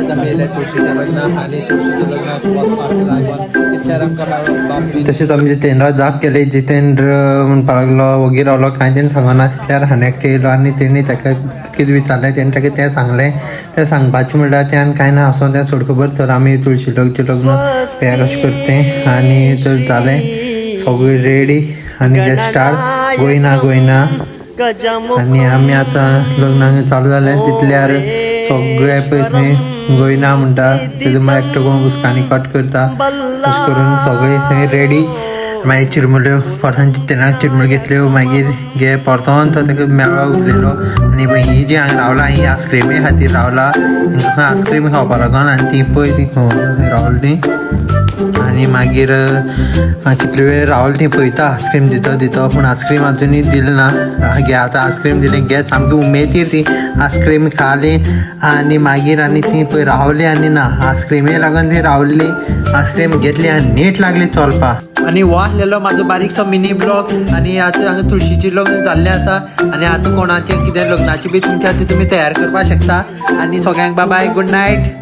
आतां आमी येयले तुळशीच्या लग्नाक आनी तुळशीच्या लग्नाक वचपाक लागून तितल्यार आमकां. तशेंच आमी जितेंद्रा जाप केली. जितेंद्र म्हणपाक लागलो वोगी रावलो, कांय तेणें सांगना. तितल्यार आनी एकटो येयलो आनी तेणी ताका कितें विचारलें, तेणें ताका तें सांगलें. तें सांगपाचें म्हणल्यार तें आनी कांय ना, आसूं तें सोड खबर. तर आमी तुळशी लग्न हें कशें करता तें. आनी तर जालें सगळें रेडी आनी गेट स्टार्ट गोयना गोयना. आनी आमी आतां लग्नाक चालू जालें. तितल्यार सगळे पळय थंय गोयना म्हणटा. तेजो मागीर एकटो कोण बुसकांनी कट करता, अशें करून सगळे थंय रेडी. मागीर चिरमुल्यो परतून जितेनाक चिरमुल्यो घेतल्यो. मागीर गे परतोन तो ताका मेळ्ळो, उलयलो. आनी पळय ही जी हांगा रावला ही आयस्क्रिमी खातीर रावला, हांकां आयस्क्रीम खावपा लागून. आनी ती पळय ती रावली ती. आनी मागीर कितले वेळ रावल ती पळयता आयस्क्रीम दिता दिता, पूण आयस्क्रीम अजुनूय दिलें ना. गे आतां आयस्क्रीम दिली. गे सामकी उमेदीर ती आयस्क्रीम खाली. आनी मागीर आनी ती पळय रावली आनी ना आयस्क्रिमी लागून ती रावली. आयस्क्रीम घेतली आनी नीट लागली चलपा. आनी हो आसलेलो म्हाजो बारीकसो मिनी ब्लॉग. आनी आतां हांगा तुळशीची लग्न जाल्लें आसा. आनी आतां कोणाचें कितें लग्नाची बी तुमच्या खातीर तुमी तयार करपाक शकता. आनी सगळ्यांक बाय, गूड नायट.